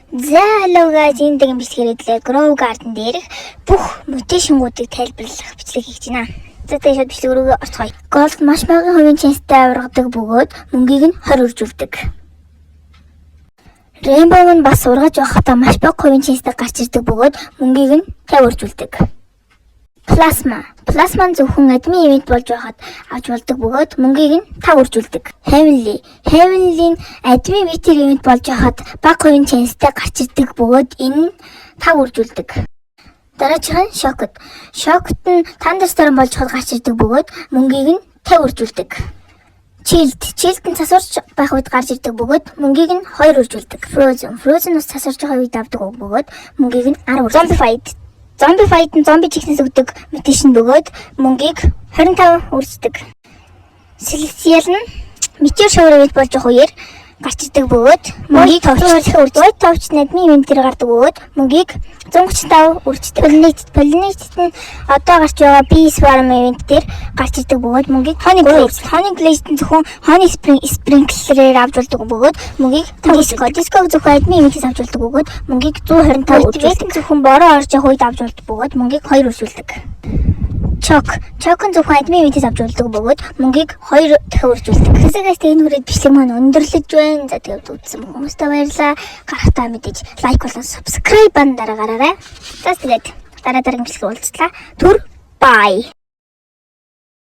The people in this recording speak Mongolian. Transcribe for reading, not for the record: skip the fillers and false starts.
За, hello guys, энэ дэгийн бичлэгээр идлээ. Grow Garden дээрх бүх mutation гуудыг тайлбарлах бичлэг хийж байна. За, тэгээ шууд бичлэг рүүгээ орцгоё. Gold маш бага хувийн chance тай ургадаг бөгөөд мөнгийг нь 20 үржүүлдэг. Rainbow нь бас ургаж явахдаа маш бага хувийн chance тай гарч ирдэг бөгөөд мөнгийг нь 50 үржүүлдэг. Плазма. Плазма нь зөвхөн admin event болж байхад авч болдог бөгөөд мөнгийг нь 5 үржүүлдэг. Heavenly. Heavenly нь admin meteor event болж байхад бага хувийн chance тай гарч ирдэг бөгөөд энэ нь 5 үржүүлдэг. Дараачих нь Shocked. Shocked нь Thunderstorm болж байхад гарч ирдэг бөгөөд мөнгийг нь 50 үржүүлдэг. Chilled. Chilled нь цас урч байх үед гарч ирдэг бөгөөд мөнгийг нь 2 үржүүлдэг. Frozen. Frozen бас цас урч байгаа үед авдаг бөгөөд мөнгийг нь 10 үржүүлдэг. Zombified. Zombified нь зомби chicken ээс өгдөг mutation бөгөөд мөнгийг 25 үрждэг. Celestial нь meteor shower event болж байгаа үеэр гарч ирдэг бөгөөд мөнгийг 120 үрждэг. Void Touch нь admin event дээр гардаг бөгөөд мөнгийг 135 үрждэг. Pollinated. Pollinated нь одоо гарч байгаа Bee Swarm event дээр гарч ирдэг бөгөөд мөнгийг Honey Glaze. Honey Glaze нь зөвхөн Honey Spring Sprinkler-ээр авч болдог бөгөөд мөнгийг Disco. Disco зөвхөн admin event-ээс авч болдог бөгөөд мөнгийг 125 үржүүлдэг. Зөвхөн бороо орж явах үед авч болдог бөгөөд мөнгийг 2 үржүүлдэг. Choke. Choke нь зөвхөн admin event ээс авч болдог бөгөөд мөнгийг 2 дахин үржүүлдэг. Хэсэгээс энэ хүрээд бичлэг маань өндөрлөж байна. За, тэгээд үзсэн хүмүүстээ баярлалаа. Гарахтаа мэдээж like болон subscribe бан дараагаарай. За, тэгээд дараа дараагийн бичлэгээр уулзлаа. Түр bye.